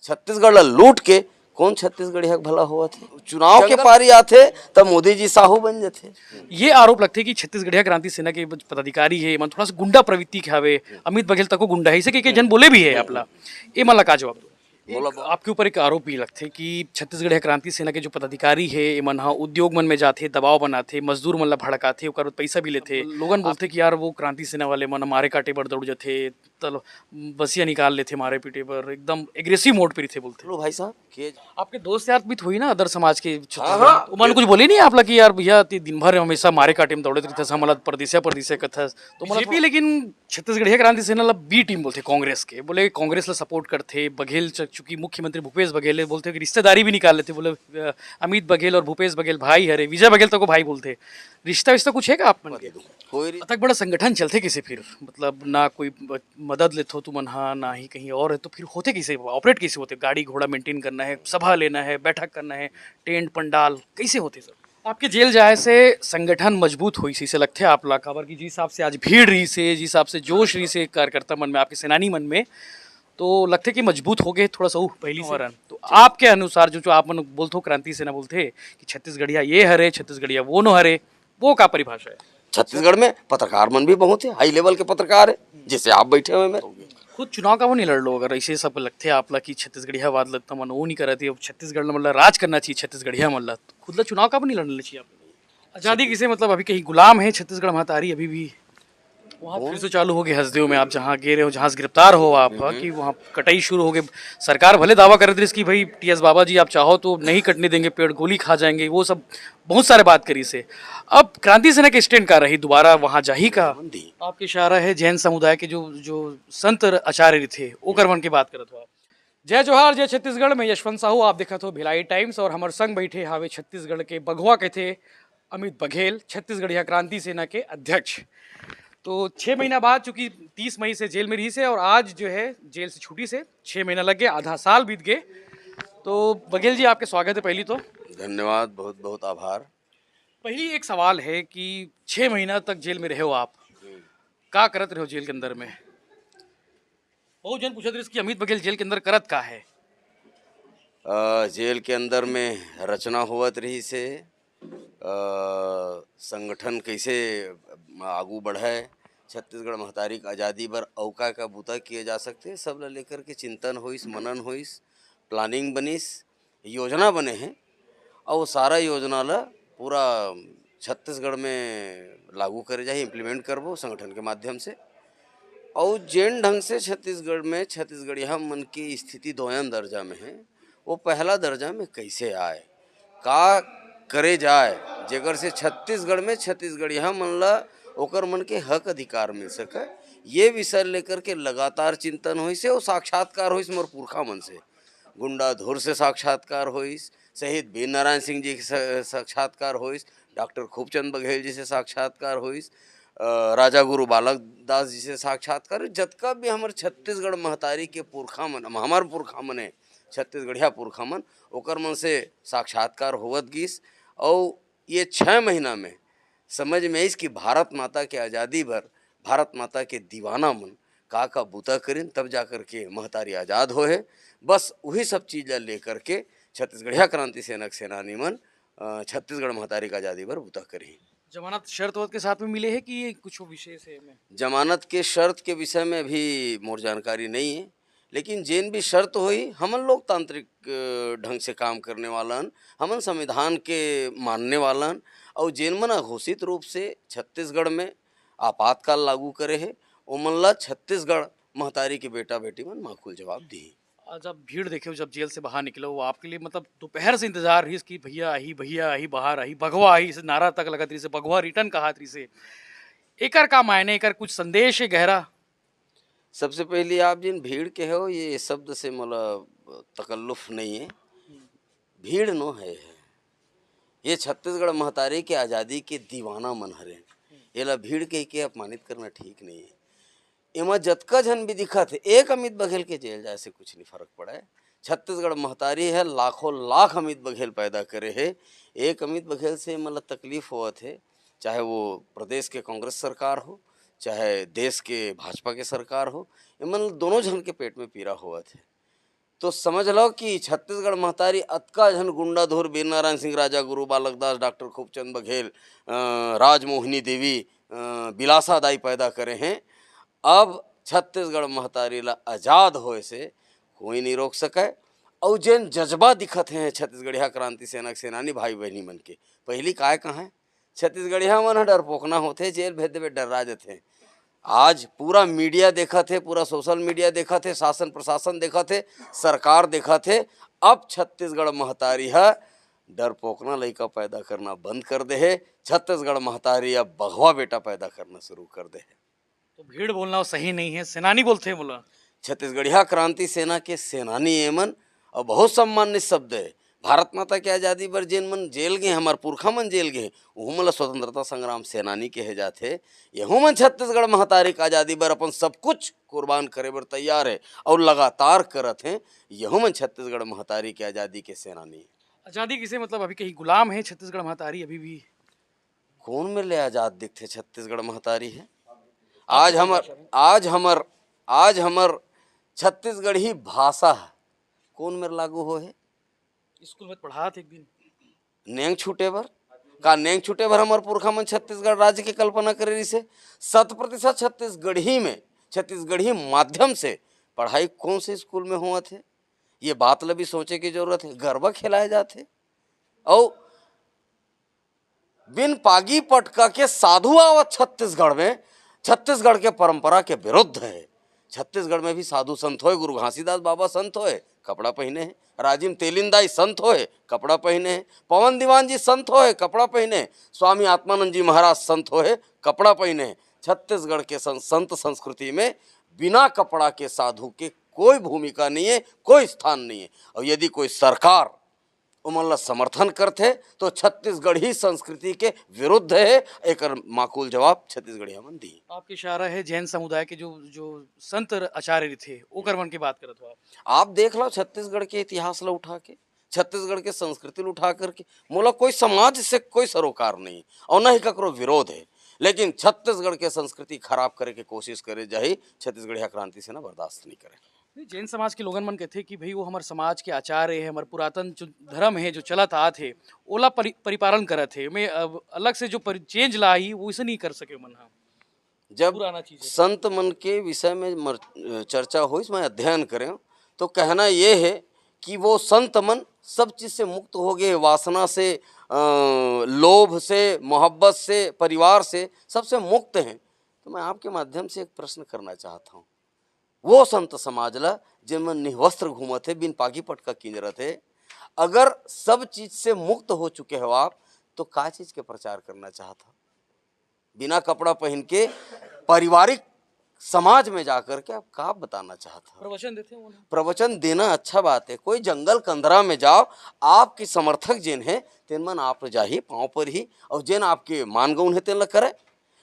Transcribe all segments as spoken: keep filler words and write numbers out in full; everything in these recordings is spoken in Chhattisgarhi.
छत्तीसगढ़ ला लूट के कौन छत्तीसगढ़िया के भला होवत हे? चुनाव के पारी आथे, तब मोदी जी साहू बन जथे। ये आरोप लगथे कि छत्तीसगढ़िया क्रांति सेना के पदाधिकारी हे, मन थोड़ा सा गुंडा प्रवृत्ति के हवे, अमित बघेल तको गुंडा हे, इसे के, के जन बोले भी हे आपला। ये मन ला का जवाब दो? बोला एक बा। आपके ऊपर एक आरोप भी लगथे कि छत्तीसगढ़िया क्रांति सेना के जो पदाधिकारी हे, ये मन ह उद्योग मन में जाथे, दबाव बनाथे, मजदूर मन ला भड़काथे, ओकर बाद पैसा भी लेथे। लोगन बोलथे कि यार, वो क्रांति सेना वाले मन मारे काटे बर दौड़ जथे, तल-, बसिया निकाल लेथे मारे पीटे बर, एकदम एग्रेसिव मोड पे रहिथे बोलथे। लो भाई साहब, के आपके दोस्त यार भी तो होही ना अदर समाज के छत्तीसगढ़ हाँ, हाँ। तो मन कुछ बोले नहीं आपला कि यार भैया, ते दिन भर हमेशा मारे काटे में दौड़त रहिथस, हमला परदेसिया परदेसिया कथस, तो मतलब बीजेपी लेकिन छत्तीसगढ़िया क्रांति सेना ला बी टीम बोलथे कांग्रेस के, बोले कांग्रेस ला सपोर्ट करथे। बघेल च-, चूंकि मुख्यमंत्री भूपेश बघेल हे, बोलथे कि रिश्तेदारी भी निकाल लेथे, बोले अ, अमित बघेल और भूपेश बघेल भाई हरे, विजय बघेल तको भाई बोलथे। रिश्ता विश्ता कुछ हे का आप मन के? कोई रि- अतक बड़ा संगठन चलथे कइसे फिर? मतलब ना कोई ब-, मदद लेथो तुमन हा, ना ही कहीं और हे, तो फिर होथे कइसे, ऑपरेट कइसे होथे? गाड़ी घोड़ा मेंटेन करना हे, सभा लेना हे, बैठक करना हे, टेंट पंडाल कइसे होथे सर? आपके जेल जाए से संगठन मजबूत होइस, इसे लगथे आप ला? काबर कि जिस हिसाब से आज भीड़ रहिसे, जिस हिसाब से जोश रहिसे कार्यकर्ता मन में, आपके सेनानी मन में, तो लगथे कि मजबूत हो गए थोड़ा सा, उ पहली से। तो आपके अनुसार जो, जो आप मन बोलथो, क्रांति सेना बोलथे कि छत्तीसगढ़िया ये हरे, छत्तीसगढ़िया वो नो हरे, वो का परिभाषा हे? छत्तीसगढ़ में पत्रकार मन भी बहुत हे, हाई लेवल के पत्रकार हे, जैसे आप बैठे हुए हैं। खुद चुनाव काबर नहीं लड़ लो, अगर ऐसे सब लगथे आप ला कि छत्तीसगढ़ियावाद लगता मन वो नहीं करत हे, अब छत्तीसगढ़ मतलब राज करना चाहिए छत्तीसगढ़िया मन ला, खुद ला चुनाव काबर नहीं लड़ना चाहिए आप? आजादी किसे, मतलब अभी कहीं गुलाम हे छत्तीसगढ़ महतारी अभी भी? वहाँ फिर से चालू हो गए हसदेव में, आप जहाँ गे रहे हो, जहाँ से गिरफ्तार हो आप, कि वहाँ कटाई शुरू हो गई। सरकार भले दावा करत रहिस कि भाई टी एस बाबा जी, आप चाहो तो नहीं कटने देंगे पेड़, गोली खा जाएंगे, वो सब बहुत सारे बात करिसे। अब क्रांति सेना के स्टैंड का रही, दोबारा वहाँ जाही का? आपके इशारा हे जैन समुदाय के जो, जो संत आचार्य थे, ओकर मन के बात करत हो आप। जय जोहार, जय छत्तीसगढ़, मैं यशवंत साहू, आप देखत हो भिलाई टाइम्स और हमर संग बैठे हावे छत्तीसगढ़ के बघवा कथे अमित बघेल, छत्तीसगढ़िया क्रांति सेना के अध्यक्ष। तो छः महीना बाद, चूंकि तीस मई से जेल में रहिसे और आज जो हे जेल से छुटिसे, छः महीना लग गए, आधा साल बीत गए। तो बघेल जी, आपके स्वागत हे पहली तो। धन्यवाद, बहुत बहुत आभार। पहली एक सवाल हे कि छः महीना तक जेल में रहे हो आप, का करत रहे हो जेल के अंदर में? बहुत जन पूछत रहिस कि अमित बघेल जेल के अंदर करत का हे? अ, जेल के अंदर में रचना होवत रहिसे, अ, संगठन कैसे आगू बढ़े, छत्तीसगढ़ महतारी के आजादी बर अउ का का बूता किए जा सकथे, सब ला लेकर के चिंतन होइस, मनन होइस, प्लानिंग बनिस, योजना बने हे, अउ सारा योजना ला पूरा छत्तीसगढ़ में लागू करे जाही, इम्प्लीमेंट करबो संगठन के माध्यम से। अउ जेन ढंग से छत्तीसगढ़ में छत्तीसगढ़िया मन के स्थिति दोयम दर्जा में हे, वो पहला दर्जा में कैसे आए, का करे जाए, जेकर से छत्तीसगढ़ में छत्तीसगढ़िया मन ला ओकर मन के हक अधिकार मिल सके, ये विषय लेकर के लगातार चिंतन होइस हे अउ साक्षात्कार होइस मोर पुरखा मन से। गुंडाधुर से साक्षात्कार होइस, शहीद वीर नारायण सिंह जी के सा-, साक्षात्कार होइस, डॉक्टर खूबचंद बघेल जी से साक्षात्कार होइस, अ, राजा गुरु बालक दास जी से साक्षात्कार होइस। जतका भी हमर छत्तीसगढ़ महतारी के पुरखा मन, हमर पुरखा मन हे, छत्तीसगढ़िया पुरखा मन, ओकर मन से साक्षात्कार होवत गिस। अउ ये छः महीना में समझ में आइस कि भारत माता के आजादी बर, भारत माता के दीवाना मन का का बूता करिन, तब जा कर के महतारी आजाद होए हे। बस वही सब चीज ला लेकर के छत्तीसगढ़िया क्रांति सेना के सेनानी मन, अ, छत्तीसगढ़ महतारी के आजादी बर बूता करही। जमानत शर्त वर्त के साथ में मिले हे कि ये कुछ विशेष हे एमे? जमानत के शर्त के विषय में अभी मोर जानकारी नहीं हे, लेकिन जेन भी शर्त होही, हमन लोकतांत्रिक, अ, ढंग से काम करने वाला हन, हमन संविधान के मानने वाला हन, अउ जेन मन अघोषित रूप से छत्तीसगढ़ में आपातकाल लागू करे हे, ओमन ला छत्तीसगढ़ महतारी के बेटा बेटी मन माखुल जवाब दिही। आ, जब भीड़ देखे हो, जब जेल से बाहर निकले हो, आपके लिए मतलब दोपहर से इंतजार रहिस कि भैया आही, भैया आही, बाहर आही, बघवा आही, इसे नारा तक लगत रहिसे, बघवा रिटर्न कहत रहिसे। एकर का मायने, एकर कुछ संदेश हे गहरा? सबसे पहली आप जिन भीड़ के हो, ये शब्द से मोला तकल्लुफ नहीं है। भीड़ नो है, ये छत्तीसगढ़ महतारी के आज़ादी के दीवाना मन हरे, एला भीड़ कह के अपमानित करना ठीक नहीं है। एमा जतका झन भी दिखत हे, एक अमित बघेल के जेल जाए से कुछ नहीं फर्क पड़े। छत्तीसगढ़ महतारी है, लाखों लाख अमित बघेल पैदा करे है। एक अमित बघेल से मतलब तकलीफ होवत है, चाहे वो प्रदेश के कांग्रेस सरकार हो, चाहे देश के भाजपा के सरकार हो, एमन दोनों झन के पेट में पीड़ा होवत है। तो समझ लो कि छत्तीसगढ़ महतारी अतका झन गुंडाधुर, बीर नारायण सिंह राजा, गुरु बालक दास, डॉक्टर खूबचंद बघेल, अ, राजमोहिनी देवी, अ, बिलासा दाई पैदा करे हैं। अब छत्तीसगढ़ महतारी ला आजाद होए से कोई नहीं रोक सके। अउ जेन जज्बा दिखत हे छत्तीसगढ़िया क्रांति सेना के सेनानी भाई बहिनी मन के, पहिली काय कहा, छत्तीसगढ़िया मन ह डरपोकना होथे, जेल भेज देबे, डर्रा जथे। आज पूरा मीडिया देखत हे, पूरा सोशल मीडिया देखत हे, शासन प्रशासन देखत हे, सरकार देखत हे। अब छत्तीसगढ़ महतारी ह डरपोकना लइका पैदा करना बंद कर दे हे। छत्तीसगढ़ महतारी अब बघवा बेटा पैदा करना शुरू कर दे हे। तो भीड़ बोलना सही नहीं है, सेनानी बोलथे बोला। छत्तीसगढ़िया क्रांति सेना के सेनानी एमन, अउ बहुत सम्मानित शब्द है। भारत माता के आजादी बर जेन मन जेल गे, हमार पुरखा मन जेल गे, उहू मन ला स्वतंत्रता संग्राम सेनानी कहे जाथे। यहू मन छत्तीसगढ़ महतारी के आजादी बर अपन सब कुछ कुर्बान करे बर तैयार है अउ लगातार करत हैं। यहू मन छत्तीसगढ़ महतारी के आजादी के सेनानी। आजादी किसे, मतलब, अभी कहीं गुलाम है छत्तीसगढ़ महतारी अभी भी? कौन मेर ले आजाद दिखथे छत्तीसगढ़ महतारी है? आज हमर, आज हमर, आज हमर छत्तीसगढ़ी भाषा ह कौन मेर लागू हो हे? स्कूल में पढ़ात एक दिन। नेंग छूटे बर? का नेंग छूटे बर हमर पुरखा मन छत्तीसगढ़ राज्य के कल्पना करे रिहिसे? शत प्रतिशत छत्तीसगढ़ी में, छत्तीसगढ़ी माध्यम से पढ़ाई कौन से स्कूल में होवत हे? ये बात ल भी सोचे के जरूरत है। गरबा खेलाए जात हे। अउ बिन पागी पटका के साधु आवत छत्तीसगढ़ में, छत्तीसगढ़ के परंपरा के विरुद्ध है। छत्तीसगढ़ में भी साधु संत होए, गुरु घासीदास बाबा संत होए, कपड़ा पहिने हैं। राजिम तेलिन दाई संत होए, कपड़ा पहिने हैं। पवन दीवान जी संत होए, कपड़ा पहिने हैं। स्वामी आत्मानंद जी महाराज संत होए, कपड़ा पहिने हैं। छत्तीसगढ़ के सं-, संत संस्कृति में बिना कपड़ा के साधु के कोई भूमिका नहीं है, कोई स्थान नहीं है। और यदि कोई सरकार ओमन ला समर्थन करथे, तो छत्तीसगढ़ी संस्कृति के विरुद्ध हे। एकर माकूल जवाब छत्तीसगढ़िया मन दी। आपके इशारा है जैन समुदाय के जो, जो संत आचार्य थे, ओकर मन की बात करत हो आप। आप देख लो छत्तीसगढ़ के इतिहास ला उठा के, छत्तीसगढ़ के संस्कृति ला उठा करके, मोला कोई समाज से कोई सरोकार नहीं और न ही ककरो विरोध है, लेकिन छत्तीसगढ़ के संस्कृति खराब करे के कोशिश करे जाही, छत्तीसगढ़िया क्रांति सेना बर्दाश्त नहीं करे। नहीं, जैन समाज के लोगन मन कहथे कि भाई, वो हमर समाज के आचार्य है, हमर पुरातन जो धर्म है, जो चलत आत है, ओला परि-, परिपालन करत है। मैं अब अलग से जो परि-, चेंज ला ही, वो इसे नहीं कर सके मन ह। जब पुराना चीज है। संत मन के विषय में मर-, चर्चा होइस, मैं अध्ययन करें, तो कहना ये है कि वो संत मन सब चीज से मुक्त हो गए, वासना से, अ, लोभ से, मोहब्बत से, परिवार से, सबसे मुक्त हैं। तो मैं आपके माध्यम से एक प्रश्न करना चाहता हूँ, वो संत समाज ला, जेमन निवस्त्र घूमत हे, बिन पागी पटका किंजरत हे, अगर सब चीज से मुक्त हो चुके हो आप, तो का चीज के प्रचार करना चाहत हो? बिना कपड़ा पहन के पारिवारिक समाज में जा करके आप का बताना चाहत हो? प्रवचन देते हो ना। प्रवचन देना अच्छा बात है, कोई जंगल कंदरा में जाओ, आपके समर्थक जिन हैं, तेन मन आप जाही पाँव पर ही, और जेन आपके मानगौन है, तेन ला करे।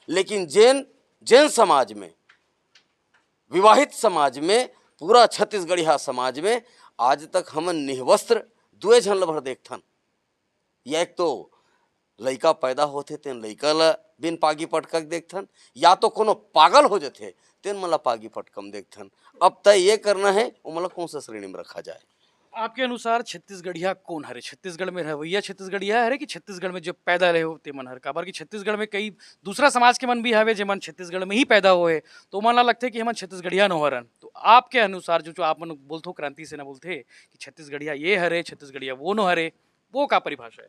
लेकिन जेन, जेन समाज में, विवाहित समाज में, पूरा छत्तीसगढ़िया समाज में आज तक हमन निवस्त्र दुए झन ल भर देखथन। या एक तो लइका पैदा होथे, तेन लइका ल बिन पागी पटका के देखथन, या तो कोनो पागल हो जथे, तेन मन ल पागी पटका म देखथन। अब तय ये करना है, ओमन ल कौन सा श्रेणी में रखा जाए। आपके अनुसार छत्तीसगढ़िया कौन हरे? छत्तीसगढ़ में रहवैया छत्तीसगढ़िया हरे कि छत्तीसगढ़ में जो पैदा रहे हो, ते मन हर? काबर कि छत्तीसगढ़ में कई दूसरा समाज के मन भी हवे, जे मन छत्तीसगढ़ में ही पैदा होए, तो मन ला लगथे कि हमन छत्तीसगढ़िया नो हरन। तो आपके अनुसार जो, जो आप मन बोलथो, क्रांति सेना बोलथे कि छत्तीसगढ़िया ये हरे, छत्तीसगढ़िया वो नो हरे, वो का परिभाषा है?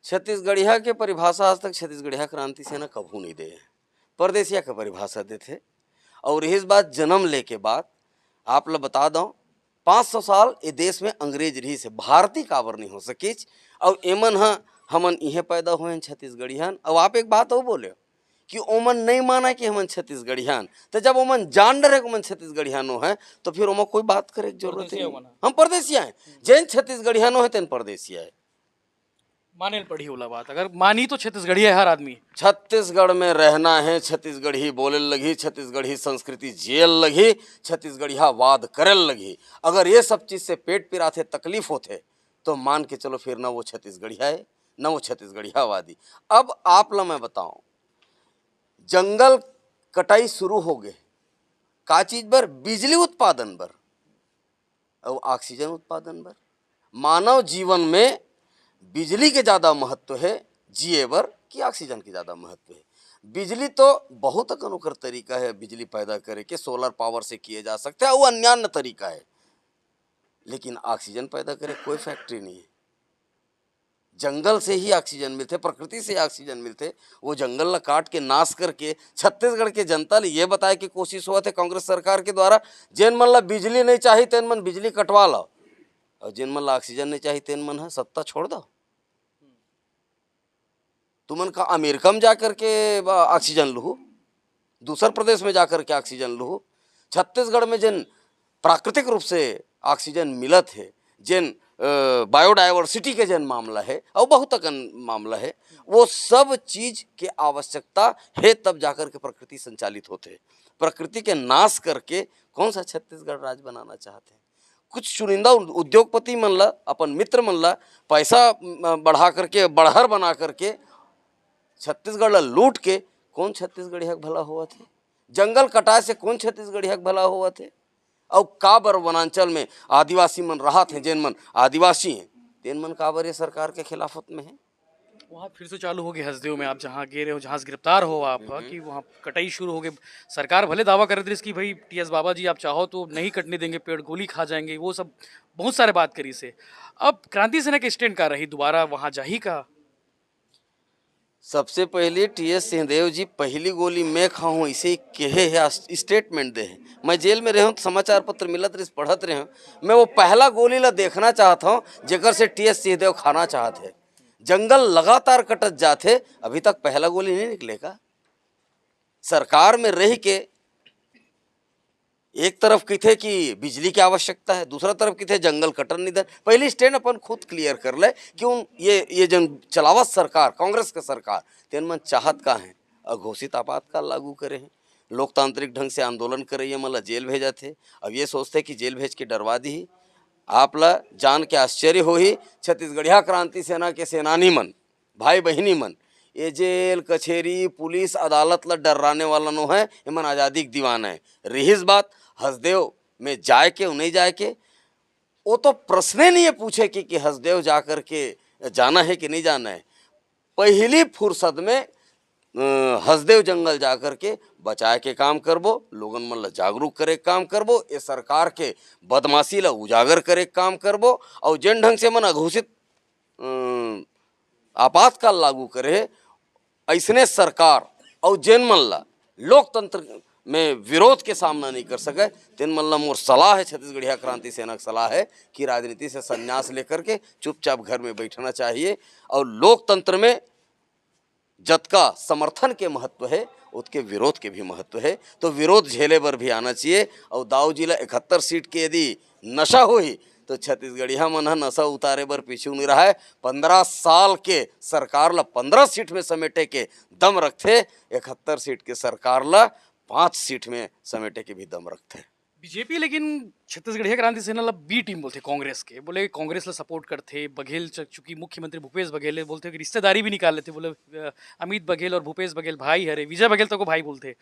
छत्तीसगढ़िया के परिभाषा आज तक छत्तीसगढ़िया क्रांति सेना कभू नहीं दे। परदेसिया के परिभाषा देथे। और इस बात जन्म लेके बाद आप ल बता दो, पाँच सौ साल ए देश में अंग्रेज रहिस हे, भारती काबर नहीं हो सकिस? और एमन ह, हमन इहें पैदा होए हन छत्तीसगढ़ियन। और आप एक बात और बोले कि ओमन नहीं माना कि हमन छत्तीसगढ़ियन, तो जब ओमन जान डरे कि ओमन छत्तीसगढ़ियन हो हैं, तो फिर ओमा कोई बात करे के जरूरत परदेसिया नहीं। ओमन ह। हम परदेसिया हैं, जेन छत्तीसगढ़ियन हो हैं, तेन परदेसिया है। माने ल पड़ही ओला बात, अगर मानी तो छत्तीसगढ़ी है हर आदमी। छत्तीसगढ़ में रहना है, छत्तीसगढ़ी बोले लगही, छत्तीसगढ़ी संस्कृति जियल लगही, छत्तीसगढ़िया वाद करल लगही। अगर ये सब चीज से पेट पिराथे, तकलीफ होथे, तो मान के चलो फिर ना वो छत्तीसगढ़िया है, ना वो छत्तीसगढ़िया वादी। अब आप ला मैं बताऊं, जंगल कटाई शुरू हो गए, का चीज बर? बिजली उत्पादन बर। अउ ऑक्सीजन उत्पादन बर। मानव जीवन में बिजली के ज्यादा महत्व हे जिए बर कि ऑक्सीजन के ज्यादा महत्व हे? बिजली तो बहुत अकन ओकर तरीका हे बिजली पैदा करे के, सोलर पावर से किए जा सकथे, अउ अन्यान्य तरीका हे, लेकिन ऑक्सीजन पैदा करे कोई फैक्ट्री नहीं हे। जंगल से ही ऑक्सीजन मिलथे, प्रकृति से ही ऑक्सीजन मिलथे। वो जंगल ला काट के, नाश करके, छत्तीसगढ़ के जनता ले ये बताए के कोशिश होवत हे कांग्रेस सरकार के द्वारा, जेन मन ला बिजली नहीं चाही, तेन मन बिजली कटवा लो, और जेन मन ला ऑक्सीजन नहीं चाही, तेन मन ह सत्ता छोड़ दो। तुमन का अमेरिका में जा करके, अ, ऑक्सीजन लूहू, दूसर प्रदेश में जा करके ऑक्सीजन लूहू। छत्तीसगढ़ में जेन प्राकृतिक रूप से ऑक्सीजन मिलत हे, जेन, अ, बायोडायवर्सिटी के जेन मामला हे, अउ बहुत अकन मामला हे, वो सब चीज के आवश्यकता हे, तब जाकर के प्रकृति संचालित होथे। प्रकृति के नाश करके कौन सा छत्तीसगढ़ राज्य बनाना चाहत हे? कुछ चुनिंदा उद-, उद्योगपति मन ला, अपन मित्र मन ला पैसा, म, बढ़ा करके, बढ़हर बना करके छत्तीसगढ़ ला लूट के कौन छत्तीसगढ़िया के भला होवत हे? जंगल कटाए से कौन छत्तीसगढ़िया के भला होवत हे? अउ काबर वनांचल में आदिवासी मन रहत हे, जेन मन आदिवासी हे, तेन मन काबर ये सरकार के खिलाफत में हे? वहाँ फिर से चालू हो गए हसदेव में, आप जहाँ गे रहे हो, जहाँ से गिरफ्तार हो आप, हम्म। कि वहाँ कटाई शुरू हो गई। सरकार भले दावा करत रहिस कि भाई टीएस बाबा जी, आप चाहो तो नहीं कटने देंगे पेड़, गोली खा जाएंगे, वो सब बहुत सारे बात करिस हे। अब क्रांति सेना के स्टैंड का रही, दोबारा वहाँ जाही का? सबसे पहले टीएस सिंहदेव जी पहली गोली मैं खाहूँ, इसे कहे हे, स्टेटमेंट दे हे। मैं जेल में रहे हूँ तो समाचार पत्र मिलत रहिस, पढ़त रहे हूँ। मैं वो पहला गोली ला देखना चाहत हूँ जेकर से टीएस सिंहदेव खाना चाहत हे। जंगल लगातार कटत जात हे, अभी तक पहला गोली नहीं निकले का? सरकार में रह के एक तरफ कहिथे कि बिजली के आवश्यकता हे, दूसरा तरफ कहिथे जंगल कटन निधन। पहली स्टैंड अपन खुद क्लियर कर ले कि उन, ये, ये जन चलावत सरकार, कांग्रेस के सरकार, तेन मन चाहत का हे? अघोषित आपातकाल लागू करे हे, लोकतांत्रिक ढंग से आंदोलन करइया मन ला जेल भेजत हे। अब ये सोचथे कि जेल भेज के डरवा दिही। आप ला जान के आश्चर्य होही, छत्तीसगढ़िया क्रांति सेना के सेनानी मन, भाई बहिनी मन, ये जेल, कचेरी, पुलिस, अदालत ला डर्राने वाला नो हे, एमन आजादी के दीवाना हे। रिहिस बात हसदेव में जाए के, नहीं जाए के, वो तो प्रश्ने नहीं हे पूछे कि, कि हसदेव जा करके जाना हे कि नहीं जाना हे। पहली फुर्सत में, अ, हसदेव जंगल जा करके बचाए के काम करबो, लोगन मन ला जागरूक करे के काम करबो, ये सरकार के बदमाशी ला उजागर करे के काम करबो, अउ जेन ढंग से मन अघोषित, अ, आपातकाल लागू करे हे, अइसने सरकार अउ जेन मन ला लोकतंत्र में विरोध के सामना नहीं कर सके, तेन मन ला मोर सलाह हे, छत्तीसगढ़िया क्रांति सेना के सलाह हे कि राजनीति से संन्यास लेकर के चुपचाप घर में बैठना चाहिए। अउ लोकतंत्र में जतका समर्थन के महत्व हे, ओतके विरोध के भी महत्व हे। तो विरोध झेले बर भी आना चाहिए। अउ दाऊ जी ला इकहत्तर सीट के यदि नशा होही, तो छत्तीसगढ़िया मन ह नशा उतारे बर पीछू नहीं रहय। पंद्रह साल के सरकार ला पंद्रह सीट में समेटे के दम रखथे, इकहत्तर सीट के सरकार ला पाँच सीट में समेटे के भी दम रखथे। बीजेपी लेकिन छत्तीसगढ़िया क्रांति सेना ला बी टीम बोलथे कांग्रेस के, बोले कांग्रेस ला सपोर्ट करथे। बघेल च-, चूंकि मुख्यमंत्री भूपेश बघेल हे, बोलथे कि रिश्तेदारी भी निकाल लेथे, बोले, अ, अमित बघेल और भूपेश बघेल भाई हरे, विजय बघेल तको भाई बोलथे,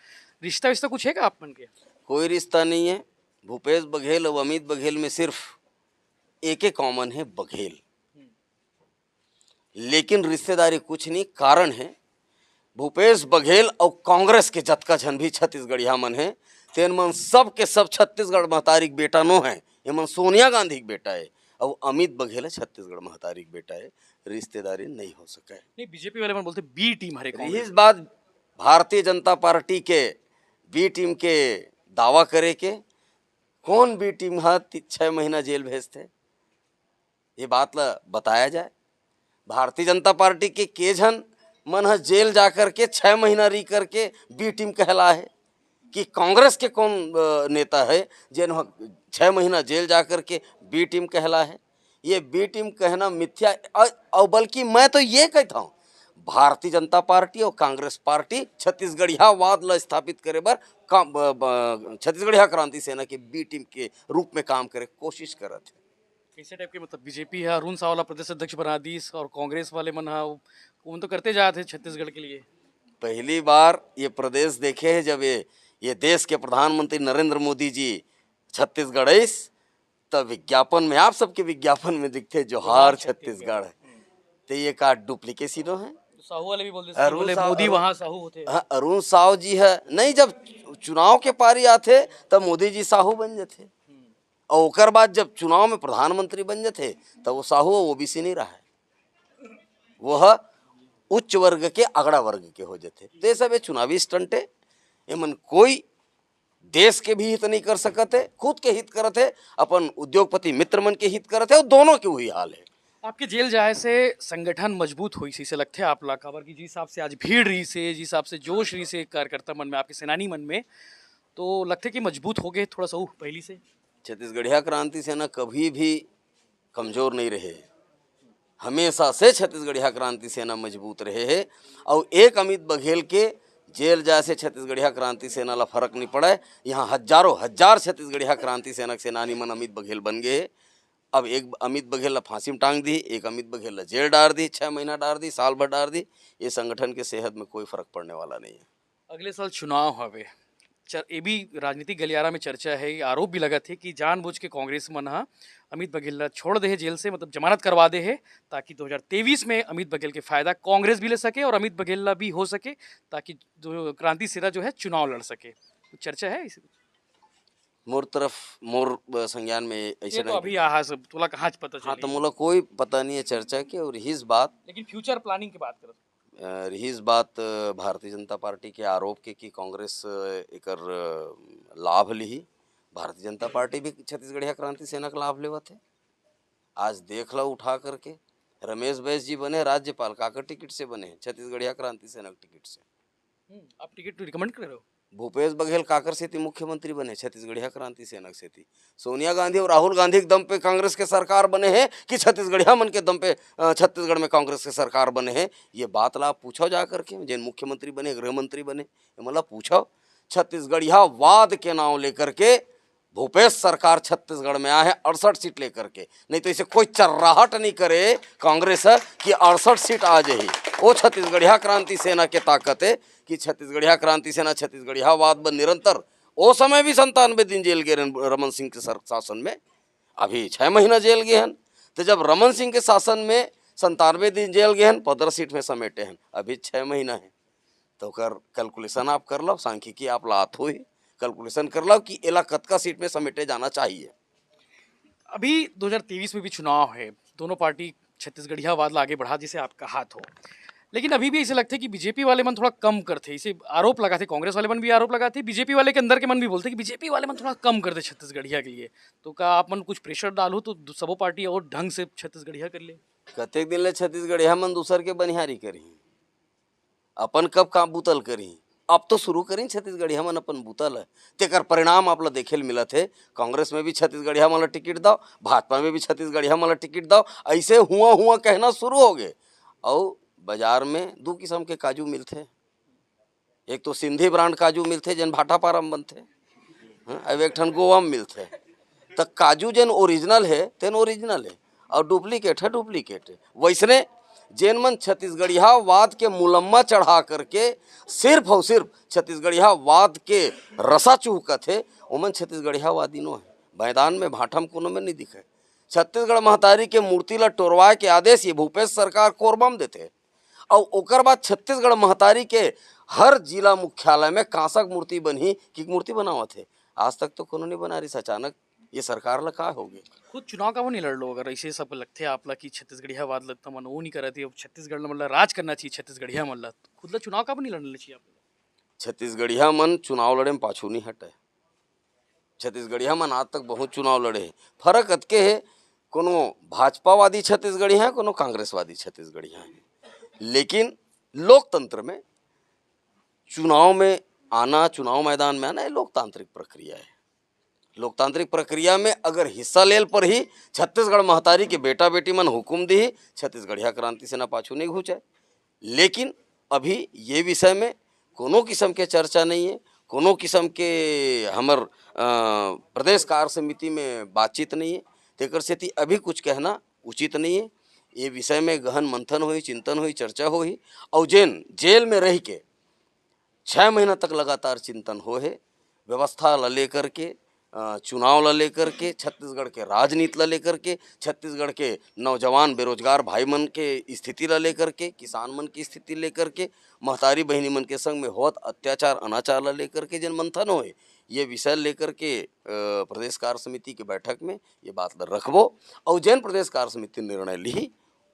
रिश्ता विश्ता कुछ हे का आप मन के? कोई रिश्ता नहीं हे। भूपेश बघेल अउ अमित बघेल में सिर्फ एके कॉमन हे, बघेल। लेकिन रिश्तेदारी कुछ नहीं, कारण हे भूपेश बघेल अउ कांग्रेस के जतका झन भी छत्तीसगढ़िया मन हे, तेन मन सब के सब छत्तीसगढ़ महतारी के बेटा नो हे। एमन सोनिया गांधी के बेटा हे, अउ अमित बघेल ह छत्तीसगढ़ महतारी के बेटा हे। रिश्तेदारी नहीं हो सके। नहीं, बीजेपी वाले मन बोलथे बी टीम हरे कांग्रेस। रिहिस बात भारतीय जनता पार्टी के बी टीम के दावा करे के, कौन बी टीम ह ति-, छह महीना जेल भेजथे? ये बात ला बताया जाए। भारतीय जनता पार्टी के के झन मन ह जेल जा करके छह महीना रही करके बी टीम कहला हे कि कांग्रेस के कौन, अ, नेता हे जेन ह छह महीना जेल जा करके बी टीम कहला हे? ये बी टीम कहना मिथ्या। अ-, अउ बल्कि मैं तो ये कहता हूँ, भारतीय जनता पार्टी और कांग्रेस पार्टी छत्तीसगढ़ियावाद ला स्थापित करे बर काम, ब-, ब-, छत्तीसगढ़िया क्रांति सेना के बी टीम के रूप में काम करे के कोशिश करत हे। कैसे टाइप के, मतलब, बीजेपी ह अरुण साव ला प्रदेश अध्यक्ष बना दीस और कांग्रेस वाले मन ह, उन तो करते जात हे छत्तीसगढ़ के लिए। पहली बार ये प्रदेश देखे हे जब ये, ये देश के प्रधानमंत्री नरेंद्र मोदी जी छत्तीसगढ़ आइस, त विज्ञापन में, आप सबके विज्ञापन में दिखथे जोहार जोहार छत्तीसगढ़। छत्तीसगढ़। ते ये का डुप्लीकेसिनो है? साहू वाले भी बोलते, अरुण बोले साहू, मोदी अरुण वहाँ साहू होते हैं। हाँ, अरुण साहू जी है नहीं, जब चुनाव के पारी आथे तब मोदी जी साहू बन जाथे। और ओकर बाद जब चुनाव में प्रधानमंत्री बन जाथे, तब वो साहू ओबीसी नहीं रहा है, वो ह उच्च वर्ग के, अगड़ा वर्ग के हो जाथे। तो ये सब ये चुनावी स्टंट है। एमन कोई देश के भी हित नहीं कर सकत है, खुद के हित करत है, अपन उद्योगपति मित्र मन के हित करत है, और दोनों के वही हाल है। आपके जेल जाए से संगठन मजबूत होइस से लगथे आप ला? काबर कि जिस हिसाब से आज भीड़ रहिस हे, जिस हिसाब से जोश रहिस हे कार्यकर्ता मन में, आपके सेनानी मन में, तो लगथे कि मजबूत हो गए थोड़ा सा, उ, पहली से। छत्तीसगढ़िया क्रांति सेना कभी भी कमजोर नहीं रहे, हमेशा से छत्तीसगढ़िया क्रांति सेना मजबूत रहे हे। और एक अमित बघेल के जेल जाए से छत्तीसगढ़िया क्रांति सेना ला फर्क नहीं पड़े। यहाँ हजारों हजार छत्तीसगढ़िया क्रांति सेना के सेनानी मन अमित बघेल बन गए हे। अब एक अमित बघेल ला फांसी में टांग दी, एक अमित बघेल ला जेल डार दी, छह महीना डार दी, साल भर डार दी, ये संगठन के सेहत में कोई फर्क पड़ने वाला नहीं है। अगले साल चुनाव हवे, चर-, ये भी राजनीतिक गलियारा में चर्चा है, ये आरोप भी लगत है कि जानबूझ के कांग्रेस मन ह अमित बघेल ला छोड़ दे हे जेल से, मतलब जमानत करवा दे हे, ताकि दो हज़ार तेईस में अमित बघेल के फायदा कांग्रेस भी ले सके और अमित बघेल ला भी हो सके, ताकि जो क्रांति सेना जो है चुनाव लड़ सके। कुछ चर्चा है इस? मोर तरफ, मोर, अ, संज्ञान में ऐसे ये तो नहीं। अभी आहा सब, तोला कहाँ से पता हाँ, चली? तो मोला कोई पता नहीं है चर्चा के, और इस बात लेकिन फ्यूचर प्लानिंग की बात करत। अ, रहिस बात, अ, भारतीय जनता पार्टी के आरोप के कि कांग्रेस, अ, एकर, अ, लाभ लिही। भारतीय जनता पार्टी भी छत्तीसगढ़िया क्रांति सेना के लाभ लेवत हे। आज देख लो उठा करके, रमेश बैस जी बने राज्यपाल, काकर टिकट से बने? छत्तीसगढ़िया क्रांति सेना के टिकट से। हम्म, आप टिकट रिकमेंड कर रहे हो? भूपेश बघेल काकर सेती मुख्यमंत्री बने? छत्तीसगढ़िया क्रांति सेना के सेती। सोनिया गांधी और राहुल गांधी के दम पे कांग्रेस के सरकार बने हे कि छत्तीसगढ़िया मन के दम पे, अ, छत्तीसगढ़ में कांग्रेस के सरकार बने हे? ये बात ला आप पूछो जा करके, जेन मुख्यमंत्री बने, गृह मंत्री बने, ये मन ला पूछो। छत्तीसगढ़िया वाद के नाम लेकर के भूपेश सरकार छत्तीसगढ़ में आए हे अड़सठ सीट लेकर के, नहीं तो इसे कोई चर्राहट नहीं करे कांग्रेस ह कि अड़सठ सीट आ जाही। वो छत्तीसगढ़िया क्रांति सेना के ताकत है कि छत्तीसगढ़िया क्रांति सेना छत्तीसगढ़िया वाद बर निरंतर, ओ समय भी संतानवे दिन जेल गे रमन सिंह के सर-, शासन में, अभी छह महीना जेल गे हन। तो जब रमन सिंह के शासन में संतानवे दिन जेल गे हन, पन्द्रह सीट में समेटे हन, अभी छह महीना है, तो ओकर कैलकुलेशन आप कर लो, सांख्यिकी आप लात हो ही, कैलकुलेशन कर लो कि एला कतका सीट में समेटे जाना चाहिए। अभी दो हज़ार तेईस में भी चुनाव है, दोनों पार्टी छत्तीसगढ़िया वाद ला आगे बढ़ा, जिसे आपका हाथ हो, लेकिन अभी भी ऐसे लगथे कि बीजेपी वाले मन थोड़ा कम करथे, इसे आरोप लगाथे, कांग्रेस वाले मन भी आरोप लगाथे, बीजेपी वाले के अंदर के मन भी बोलथे कि बीजेपी वाले मन थोड़ा कम करथे छत्तीसगढ़िया के लिए। तो का आप मन कुछ प्रेशर डालो तो दु-, सबो पार्टी और ढंग से छत्तीसगढ़िया कर ले? कतेक दिन ले छत्तीसगढ़िया मन दूसर के बनिहारी करही, अपन कब काम बुतल करही? अब तो शुरू करिन छत्तीसगढ़िया मन अपन बुतल है, तेकर परिणाम आप ला देखे ल मिलत है। कांग्रेस में भी छत्तीसगढ़िया मन ला टिकट दाओ, भाजपा में भी छत्तीसगढ़िया मन ला टिकट दाओ, ऐसे हुआ हुआ कहना शुरू हो गए। और बाजार में दू किस्म के काजू मिलथे, एक तो सिंधी ब्रांड काजू मिलथे, जेन भाटापारा म बनथे, हाँ, अब एक ठन गोवा म मिलथे। त काजू जेन ओरिजिनल हे, तेन ओरिजिनल हे, और डुप्लीकेट हे, डुप्लीकेट हे। वैसने जेन मन छत्तीसगढ़िया वाद के मुलम्मा चढ़ा करके सिर्फ और सिर्फ छत्तीसगढ़िया वाद के रसा चूहकत हे, ओमन छत्तीसगढ़िया वादी नो हे। मैदान में भाटा म कोनो में नहीं दिखे। छत्तीसगढ़ महतारी के मूर्ति ला टोरवाए के आदेश ये भूपेश सरकार कोरबा म देथे। अउ ओकर बाद छत्तीसगढ़ महतारी के हर जिला मुख्यालय में कांसा के मूर्ति बनही, कि मूर्ति बनावत हे। आज तक तो कोनो नहीं बना रहिस, अचानक ये सरकार ला का हो गे? खुद चुनाव काबर नहीं लड़ लो, अगर ऐसे सब लगथे आप ला कि छत्तीसगढ़िया वाद लगता मन वो नहीं करत हे, अब छत्तीसगढ़ ला मतलब राज करना चाहिए छत्तीसगढ़िया मन ला, खुद ला चुनाव काबर नहीं लड़ना चाहिए आप? छत्तीसगढ़िया मन चुनाव लड़े में पाछू नहीं हटे। छत्तीसगढ़िया मन आज तक बहुत चुनाव लड़े हे। फर्क अतके हे, कोनो भाजपावादी छत्तीसगढ़िया हे, कोनो कांग्रेसवादी छत्तीसगढ़िया हे। लेकिन लोकतंत्र में चुनाव में आना, चुनाव मैदान में आना, ये लोकतांत्रिक प्रक्रिया है। लोकतांत्रिक प्रक्रिया में अगर हिस्सा लेल पर ही छत्तीसगढ़ महतारी के बेटा बेटी मन हुकुम दी, छत्तीसगढ़िया क्रांति सेना पाछू नहीं घुंचे। लेकिन अभी ये विषय में कोनो किस्म के चर्चा नहीं है, कोनो किस्म के हमर, अ, प्रदेश कार्य समिति में बातचीत नहीं है, तेकर सेती अभी कुछ कहना उचित नहीं है। ये विषय में गहन मंथन होही, चिंतन होही, चर्चा होही। और जेन जेल में रह के छः महीना तक लगातार चिंतन हो है, व्यवस्था ला लेकर के, अ, चुनाव ला लेकर के, छत्तीसगढ़ के राजनीति ला लेकर के, छत्तीसगढ़ के नौजवान बेरोजगार भाई मन के स्थिति ला लेकर के, किसान मन की स्थिति लेकर के, महतारी बहिनी मन के संग में होत अत्याचार अनाचार ला लेकर के जेन मंथन होए, ये विषय लेकर के, अ, प्रदेश कार्य समिति के बैठक में ये बात ला रखबो, और जेन प्रदेश कार्य समिति निर्णय लिही,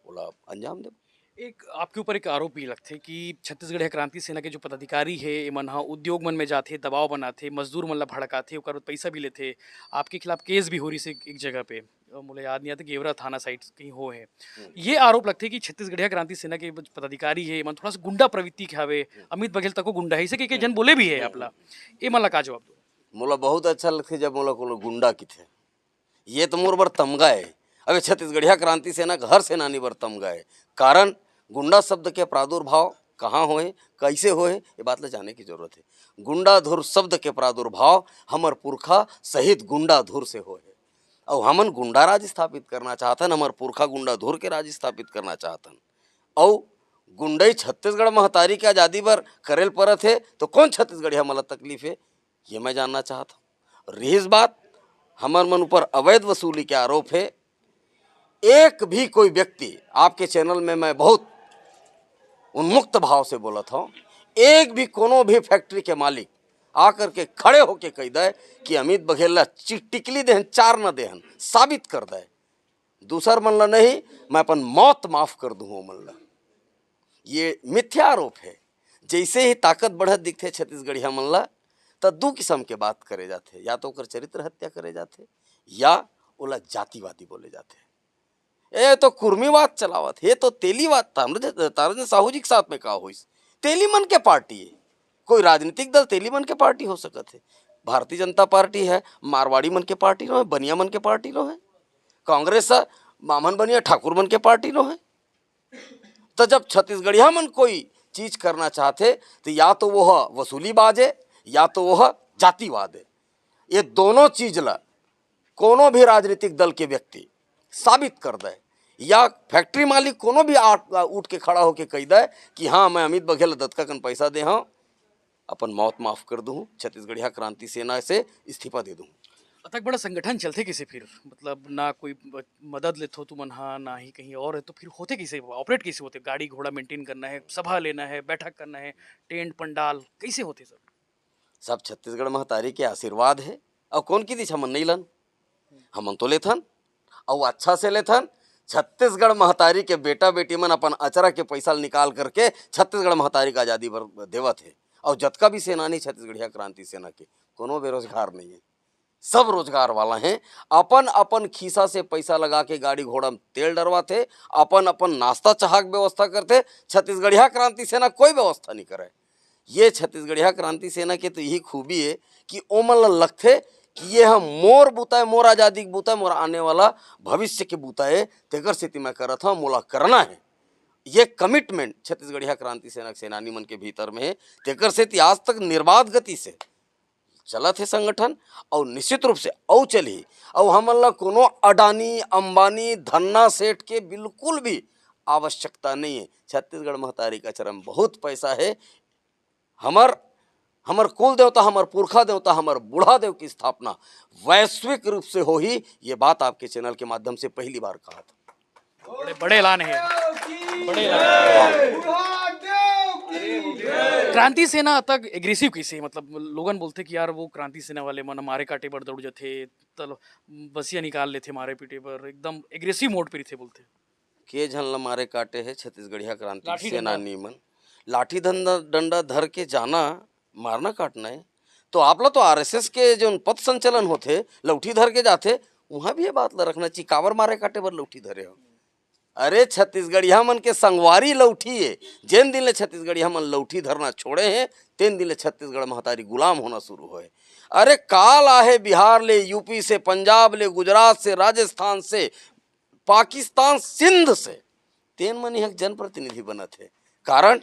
ओला अंजाम देबो। एक आपके ऊपर एक आरोप भी लगथे कि छत्तीसगढ़िया क्रांति सेना के जो पदाधिकारी हे, एमन ह उद्योग मन में जाथे, दबाव बनाथे, मजदूर मन ला भड़काथे, ओकर बाद पैसा भी लेथे। आपके खिलाफ केस भी हो रही से एक, एक जगह पे, अ, मोला याद नहीं आता, गेवरा थाना साइड कहीं हो है। हम्म। ये आरोप लगथे कि छत्तीसगढ़िया क्रांति सेना के पदाधिकारी हे, एमन थोड़ा सा गुंडा प्रवृत्ति के हवे। हम्म। अमित बघेल तको गुंडा है, इसे के, के हम्म। जन बोले भी है हम्म। आपला। ये मन ला का जवाब दो? मोला बहुत अच्छा लगथे जब मोला कोनो गुंडा किथे। ये तो मोर बर तमगा है। अबे छत्तीसगढ़िया क्रांति सेना के हर सेनानी बर तमगा है। कारण गुंडा शब्द के प्रादुर्भाव कहाँ होए, कैसे होए, ये बात ला जाने की जरूरत है। गुंडाधुर शब्द के प्रादुर्भाव हमर पुरखा शहीद गुंडाधुर से होए। अउ हमन गुंडा राज स्थापित करना चाहतन, हमर पुरखा गुंडाधुर के राज स्थापित करना चाहतन। अउ गुंडई छत्तीसगढ़ महतारी के आजादी बर करेल परत हे, तो कौन छत्तीसगढ़िया मला तकलीफ है, ये मैं जानना चाहत हूँ। रहीस बात हमर मन ऊपर अवैध वसूली के आरोप है, एक भी कोई व्यक्ति, आपके चैनल में मैं बहुत उन्मुक्त भाव से बोलत हूँ, एक भी कोनो भी फैक्ट्री के मालिक आकर के खड़े होके कह दे कि अमित बघेल ला चि-, टिकली देहन, चार न देहन, साबित कर दे। दूसर मन ला नहीं, मैं अपन मौत माफ कर दूँ मन ला। ये मिथ्या आरोप है। जैसे ही ताकत बढ़त दिखथे छत्तीसगढ़िया मन ला, त दू किसम के बात करे जाथे, या तो ओकर चरित्र हत्या करे जाथे, या ओला जातिवादी बोले जाथे। ए तो कुर्मीवाद चलावत हे, ये तो तेलीवाद। तारजन, तारजन साहू जी के साथ में का होइस? तेली मन के पार्टी है, कोई राजनीतिक दल तेली मन के पार्टी हो सकत है? भारतीय जनता पार्टी है, मारवाड़ी मन के पार्टी नो है, बनिया मन के पार्टी नो है, कांग्रेस है, मामन बनिया ठाकुर मन के पार्टी नो है। तो जब छत्तीसगढ़िया मन कोई चीज करना चाहथे, तो या तो वो ह वसूलीबाज है, या तो वो ह जातिवाद है। ये दोनों चीज ला कोनो भी राजनीतिक दल के व्यक्ति साबित कर दे, या फैक्ट्री मालिक कोनो भी आ-, उठ के खड़ा होके कह दे कि हाँ, मैं अमित बघेल ला दतका कन पैसा दे हूँ, अपन मौत माफ कर दूँ, छत्तीसगढ़िया क्रांति सेना से इस्तीफा दे दूँ। अतक बड़ा संगठन चलथे कैसे फिर? मतलब ना कोई ब-, मदद लेथो तुमन हा, ना ही कहीं और है, तो फिर होथे कैसे, ऑपरेट कैसे होथे? गाड़ी घोड़ा मेंटेन करना है, सभा लेना है, बैठक करना है, टेंट पंडाल, कैसे होथे सब? सब छत्तीसगढ़ महतारी के आशीर्वाद है। और कौन की दिशा मन नहीं लन, हमन तो लेथन, और अच्छा से लेथन। छत्तीसगढ़ महतारी के बेटा बेटी मन अपन अचरा के पैसा ल निकाल करके छत्तीसगढ़ महतारी का आजादी बर देवत है। और जतका भी सेनानी छत्तीसगढ़िया क्रांति सेना के, कोनो बेरोजगार नहीं है, सब रोजगार वाला हैं। अपन अपन खीसा से पैसा लगा के गाड़ी घोड़ा में तेल डरवाथे, अपन अपन नाश्ता चाह के व्यवस्था करथे। छत्तीसगढ़िया क्रांति सेना कोई व्यवस्था नहीं करे। ये छत्तीसगढ़िया क्रांति सेना के तो यही खूबी है कि ओमन ल लगथे कि ये ह मोर बुता है, मोर आजादी के बुता है, मोर आने वाला भविष्य के बुता है, तेकर सेती मैं करत हूँ, मोला करना है। ये कमिटमेंट छत्तीसगढ़िया क्रांति सेना के सेनानी मन के भीतर में है, तेकर सेती आज तक निर्बाध गति से चलत हे संगठन, और निश्चित रूप से अउ चलही। और हमन ला कोनो अडानी, अंबानी, धन्ना सेठ के बिल्कुल भी आवश्यकता नहीं है। छत्तीसगढ़ महतारी का चरम बहुत पैसा है। हमर, हमर कुल देवता, हमर पुरखा देवता, हमर बूढ़ा देव की स्थापना वैश्विक रूप से होही, ये बात आपके चैनल के माध्यम से पहली बार कहा था। बड़े, बड़े ऐलान है, बड़े ऐलान। क्रांति सेना तक एग्रेसिव कैसे, मतलब लोगन बोलथे कि यार वो क्रांति सेना वाले मन मारे काटे बर दौड़ जथे, तल बसिया निकाल लेथे मारे पीटे बर, एकदम एग्रेसिव मोड पे रहिथे बोलथे। के झन ल मारे काटे हे छत्तीसगढ़िया क्रांति सेनानी मन? लाठी डंडा, डंडा धर के जाना, मारना काटना है। तो आप ला तो आरएसएस के जो पथ संचलन होथे, लौठी धर के जाथे, वहाँ भी ये बात ला रखना चाहिए, काबर मारे काटे बर लौठी धरे हो? अरे छत्तीसगढ़िया मन के संगवारी लौठी है। जेन दिन ले छत्तीसगढ़िया मन लौठी धरना छोड़े हैं, तेन दिन ले छत्तीसगढ़ महतारी गुलाम होना शुरू होए। अरे काल आहे बिहार ले, यूपी से, पंजाब ले, गुजरात से, राजस्थान से, पाकिस्तान, सिंध से, तेन मन यहाँ जनप्रतिनिधि बनत है। कारण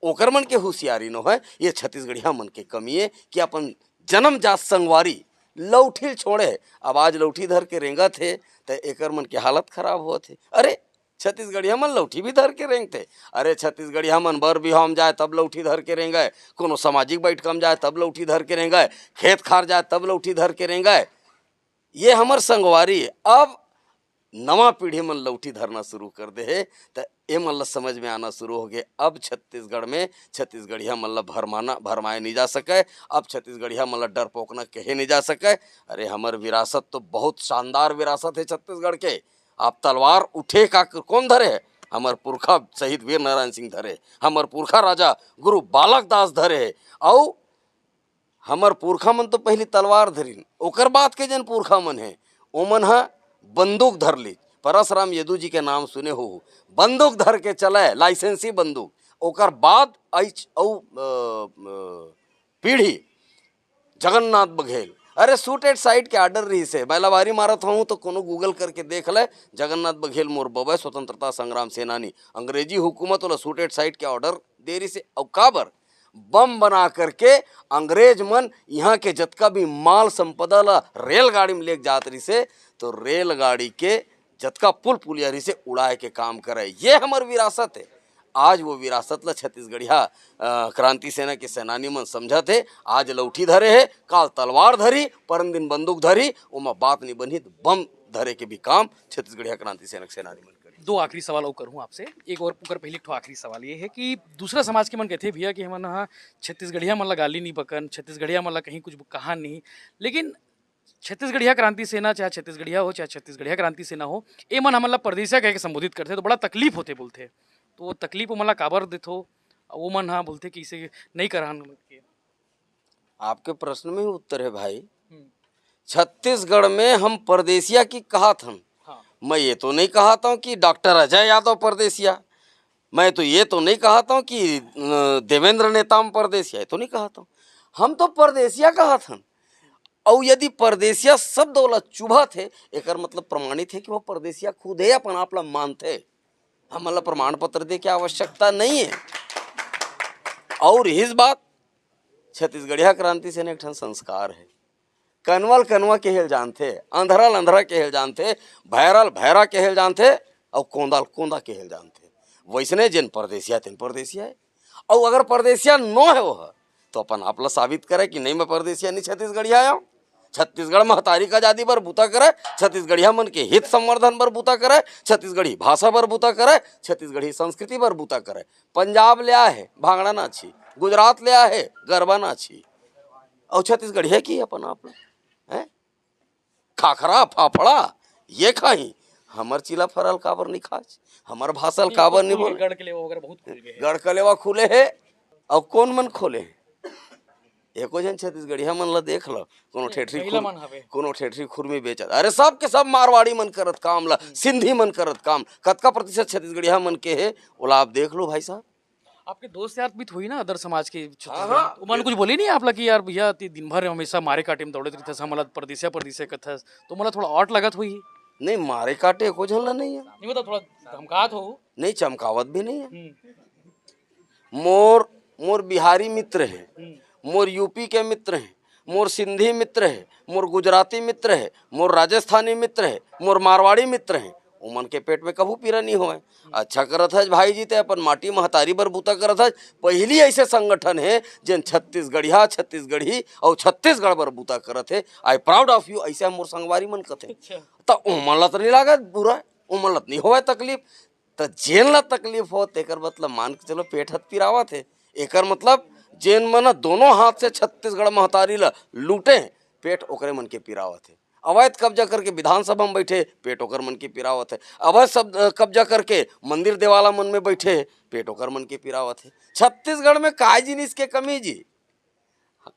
ओकर मन के होशियारी नो है, ये छत्तीसगढ़िया मन के कमी है कि अपन जन्मजात संगवारी लौठी ल छोड़े है। अब आज लौठी धर के रेंगत है, त एकर मन के हालत खराब होत है। अरे छत्तीसगढ़िया मन लौठी भी धर के रेंगथे। अरे, छत्तीसगढ़िया मन बर बिहाव म जाए तब लौठी धर के रेंगय, कोनो सामाजिक बैठका म जाए तब लौठी धर के रेंगय, खेत खार जाए तब लौठी धर के रेंगय। ये हमर संगवारी अब नवा पीढ़ी मन लौठी धरना शुरू कर दे हे, त ए मन ल समझ में आना शुरू हो गे। अब छत्तीसगढ़ में छत्तीसगढ़िया मन ल भरमाना, भरमाए नहीं जा सकय। अब छत्तीसगढ़िया मन ल डरपोकना कहे नहीं जा सकय। अरे, हमर विरासत तो बहुत शानदार विरासत हे छत्तीसगढ़ के। आप तलवार उठे का क-, कौन धरे हे? हमर पुरखा शहीद वीर नारायण सिंह धरे, हमर पुरखा राजा गुरु बालक दास धरे हे। अउ हमर पुरखा मन तो पहिली तलवार धरिन, ओकर बाद के जेन पुरखा मन हे, ओमन ह बंदूक धर ली। परसराम यदु जी के नाम सुने हो, बंदूक धर के चलय, लाइसेंसी बंदूक। ओकर बाद आइच अउ, अ, अ, पीढ़ी जगन्नाथ बघेल। अरे, shoot at site के order रहिस हे, मैं लबारी मारत हूँ तो कोनो Google करके देख ले, जगन्नाथ बघेल मोर बबे स्वतंत्रता संग्राम सेनानी। अंग्रेजी हुकूमत ओला shoot at site के order दे रहिस हे। अउ काबर? बम बना करके अंग्रेज मन इहाँ के जतका भी माल संपदा ला रेलगाड़ी में लेके जात रहिस हे, तो रेलगाड़ी के जतका पुल पुलिया रहिस हे, उड़ाए के काम करे। ये हमर विरासत हे। आज वो विरासत ला छत्तीसगढ़िया, अ, क्रांति सेना के सेनानी मन समझत हे। आज लौठी धरे हे, काल तलवार धरी, परन दिन बंदूक धरी, ओमा बात नहीं बनही, त बम धरे के भी काम छत्तीसगढ़िया क्रांति सेना के सेनानी मन करही। दो आखिरी सवाल अउ करहूँ आपसे। एक और ओकर पहले एक ठो आखिरी सवाल ये है कि दूसरा समाज के मन कहते भैया कि हमन ह छत्तीसगढ़िया मन ला गाली नहीं बकन, छत्तीसगढ़िया मन ला कहीं कुछ कहा नहीं, लेकिन छत्तीसगढ़िया क्रांति सेना, चाहे छत्तीसगढ़िया हो, चाहे छत्तीसगढ़िया क्रांति सेना हो, ए मन हमन ला परदेसिया कह के संबोधित करथे, तो बड़ा तकलीफ होथे बोलथे। तो वो तकलीफ ओमन ला काबर देथो? वो मन हा बोलथे कि इसे नहीं करहन के। आपके प्रश्न में ही उत्तर है भाई। हम्म। छत्तीसगढ़ में हम परदेसिया की कहात हन। हाँ। मैं ये तो नहीं कहता हूँ कि डॉक्टर अजय यादव परदेसिया, मैं तो ये तो नहीं कहता हूँ कि, अ, देवेंद्र नेताम परदेसिया, ये तो नहीं कहता हूँ। हम तो परदेसिया कहत हन। अउ यदि परदेसिया शब्द ओला चुभत हे, एकर मतलब प्रमाणित हे कि वो परदेसिया खुद हे, अपन आप ला मानथे। हमन ला प्रमाण पत्र दे के आवश्यकता नहीं है। और इस बात, छत्तीसगढ़िया क्रांति सेना एक ठन संस्कार है। कनवा ल कनवा केहे ल जानथे, अंधरा ल अंधरा केहे ल जानथे, भैरा ल भैरा केहे ल जानथे, अउ कोंदा ल कोंदा केहे ल जानथे। वैसने जेन परदेसिया तेन परदेसिया है। अउ अगर परदेसिया नो है वो, तो अपन आप ला साबित करे कि नहीं, मैं परदेसिया नहीं, छत्तीसगढ़िया आया हूँ। छत्तीसगढ़ महतारी का आजादी बर बूता करे, छत्तीसगढ़िया मन के हित संवर्धन बर बूता करे, छत्तीसगढ़ी भाषा बर बूता करे, छत्तीसगढ़ी संस्कृति बर बूता करे। पंजाब ले आए हे भांगड़ा नाची, गुजरात ले आए हे गरबा नाची, अउ छत्तीसगढ़िया की अपन आप ला, हैं? खाखरा, फाफड़ा, ये खाही, हमर चीला फरल काबर नहीं खाच, हमर भाषा ल काबर नहीं बोले? गढ़ के लेवा वगैरह बहुत खुल गए हैं। गढ़ के लेवा खुले हे, अउ कौन मन खोले हे? एको झन छत्तीसगढ़िया मन ला देख लो, कोनो ठेठरी महिला खुर-, मन हवे। कोनो ठेठरी खुरमी बेचत। अरे, सब के सब मारवाड़ी मन करत काम ला, हम्म। सिंधी मन करत काम। कतका प्रतिशत छत्तीसगढ़िया मन के हे, ओला आप देख लो भाई साहब। आपके दोस्त यार भी तो होही ना, other समाज के छत्तीसगढ़ हाँ, हाँ। में। ओमन कुछ बोले नहीं आप ला कि यार भैया, ते दिन भर हमेशा मारे काटे में दौड़त रहिथस, हमला परदेसिया, परदेसिया कथस, तो मोला थोड़ा odd लगत होही? नहीं, मारे काटे एको झन ला नहीं है। नहीं, मतलब थोड़ा धमकात हो। नहीं, चमकावत भी नहीं है। हम्म। मोर, मोर बिहारी मित्र हे, हम्म। मोर यूपी के मित्र हे, मोर सिंधी मित्र हे, मोर गुजराती मित्र हे, मोर राजस्थानी मित्र हे, मोर मारवाड़ी मित्र हे, ओमन के पेट में कभू पीरा नहीं होय। अच्छा करत हस भाई जी, ते अपन माटी महतारी बर बूता करत हस। पहिली ऐसे संगठन हे जेन छत्तीसगढ़िया, छत्तीसगढ़ी अउ छत्तीसगढ़ बर बूता करत हे। I proud of you, ऐसे हम मोर संगवारी मन कथे। अच्छा। त ओमन ला त नहीं लागत बुरा, ओमन ला त नहीं होवय तकलीफ। त जेन ला तकलीफ हो, तेकर मतलब मान के चलो पेट हत पिरावत हे। एकर मतलब जेन मन ह दोनों हाथ से छत्तीसगढ़ महतारी ला लूटे, पेट ओकरे मन के पिरावत हे। अवैध कब्जा करके विधानसभा में बैठे, पेट ओकर मन के पिरावत हे। अवैध सब, अ, कब्जा करके मंदिर देवाला मन में बैठे, पेट ओकर मन के पिरावत हे। छत्तीसगढ़ में काय जिनिस के कमी जी?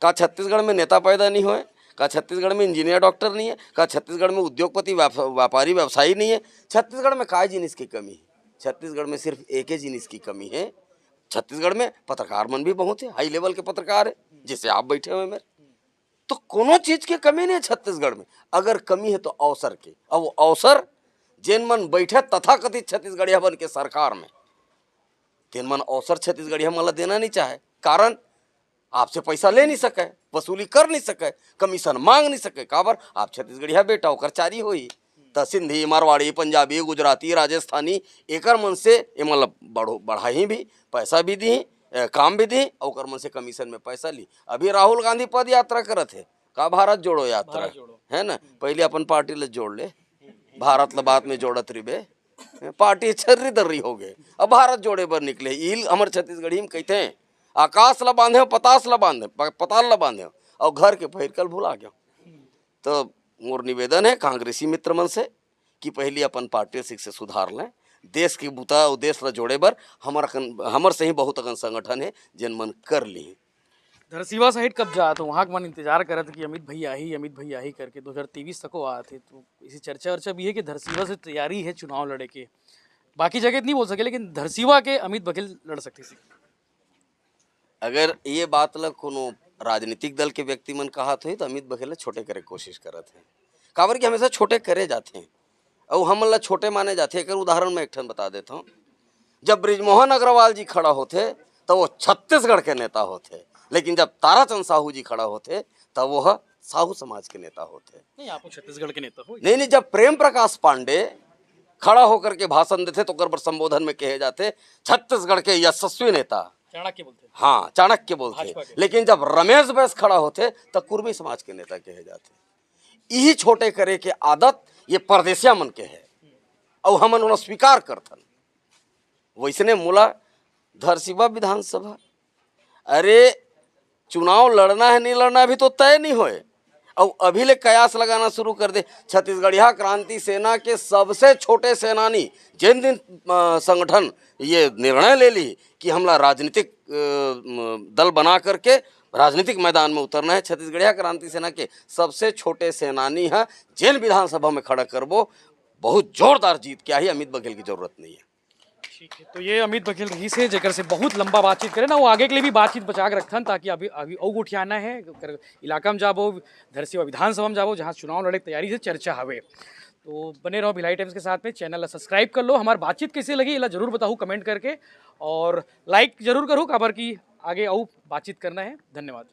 का छत्तीसगढ़ में नेता पैदा नहीं होय? का छत्तीसगढ़ में इंजीनियर डॉक्टर नहीं है? का छत्तीसगढ़ में उद्योगपति व्याप-, व्यापारी व्यवसायी नहीं है? छत्तीसगढ़ में काय जिनिस के कमी है? छत्तीसगढ़ में सिर्फ एके जिनिस की कमी है। छत्तीसगढ़ में पत्रकार मन भी बहुत है, high level के पत्रकार है, जैसे आप बैठे हुए मेरे। तो कोनो चीज के कमी नहीं है छत्तीसगढ़ में। अगर कमी है तो अवसर के। अब वो अवसर जेन मन बैठे तथाकथित छत्तीसगढ़िया बन के सरकार में, तेन मन अवसर छत्तीसगढ़िया मन ला देना नहीं चाहे, कारण आपसे पैसा ले नहीं सके, वसूली कर नहीं सके, कमीशन मांग नहीं सके। काबर? आप छत्तीसगढ़िया बेटा, ओकर चारी होही। त सिंधी, मारवाड़ी, पंजाबी, गुजराती, राजस्थानी, एकर मन से एमन ला बढ़ो-, बढ़ाही भी, पैसा भी दी, ए, काम भी दी, अउ ओकर मन से कमीशन में पैसा ली। अभी राहुल गांधी पद यात्रा करत हे, का भारत जोड़ो यात्रा? भारत जोड़ो। है ना? पहले अपन पार्टी ला जोड़ ले, भारत ला बाद में जोड़त रहिबे। पार्टी छर्री दर्री हो गए, अब भारत जोड़े बर निकले। ईल हमर छत्तीसगढ़ी में कहते हैं, आकाश ला बांधे, पतास ला बांधे, प-, पताल ला बांधे, अउ घर के पहिरकल भुला गयो। तो मोर निवेदन है कांग्रेसी मित्र मन से कि पहली अपन पार्टी से सुधार लें, देश के बुता अउ देश ला जोड़े बर हमर अकन, हमर से ही बहुत अकन संगठन है, जेन मन कर ली। धरसीवा साइड कब जात हो, वहाँ के मन इंतजार करत कि अमित भैया आही, अमित भैया आही करके दो हज़ार तेईस तक हो आत है, तो इसी चर्चा वर्चा भी है कि धरसीवा से तैयारी है चुनाव लड़े के। बाकी जगह नहीं बोल सके, लेकिन धरसीवा के अमित बघेल लड़ सकते थे। अगर ये बात ला कोनो राजनीतिक दल के व्यक्ति मन कहत होही, तो अमित बघेल ला छोटे करे के कोशिश करत हे, काबर कि हमेशा छोटे करे जाथे, अउ हमन ला छोटे माने जाथे। एकर उदाहरण मैं एक ठन बता देत हूँ। जब बृजमोहन अग्रवाल जी खड़ा होथे, तो वो छत्तीसगढ़ के नेता होथे, लेकिन जब ताराचंद साहू जी खड़ा होथे, तब वो ह साहू समाज के नेता होथे। नहीं, आप छत्तीसगढ़ के नेता हो। नहीं, नहीं, जब प्रेम प्रकाश पांडे खड़ा होकर के भाषण देथे, तो ओकर बर संबोधन में कहे जाथे, "छत्तीसगढ़ के यशस्वी नेता।" चाणक्य बोलते हैं। हाँ, चाणक्य बोलते भाजपा हैं। के। लेकिन जब रमेश बैस खड़ा होथे, तो कुर्मी समाज के नेता कहे जाथे। यही छोटे करे के आदत ये परदेसिया मन के है, अउ हमन ओला स्वीकार करथन। वैसने मोला धरसीवा विधानसभा, अरे, चुनाव लड़ना है नहीं लड़ना, अभी तो तय नहीं होए, अउ अभी ले कयास लगाना शुरू कर दे। छत्तीसगढ़िया क्रांति सेना के सबसे छोटे सेनानी, जिन दिन, अ, संगठन ये निर्णय ले ली कि हमला राजनीतिक, अ, म, दल बना करके राजनीतिक मैदान में उतरना है, छत्तीसगढ़िया क्रांति सेना के सबसे छोटे सेनानी है, जेन विधानसभा में खड़ा करबो, बहुत जोरदार जीत के आही, अमित बघेल की जरूरत नहीं है। ठीक है, तो ये अमित बघेल रहिस हे, जेकर से बहुत लंबा बातचीत करे ना, वो आगे के लिए भी बातचीत बचा के रखथन, ताकि अभी, अभी अउ गोठियाना है, कर-, इलाका में जाबो, धरसीवा विधानसभा में जाबो, जहाँ चुनाव लड़े के तैयारी से चर्चा हवे। तो बने रहो भिलाई टाइम्स के साथ में, चैनल ला सब्सक्राइब कर लो। हमार बातचीत कैसे लगी, एला जरूर बताओ कमेंट करके, और लाइक जरूर करो, काबर कि आगे अउ बातचीत करना है। धन्यवाद।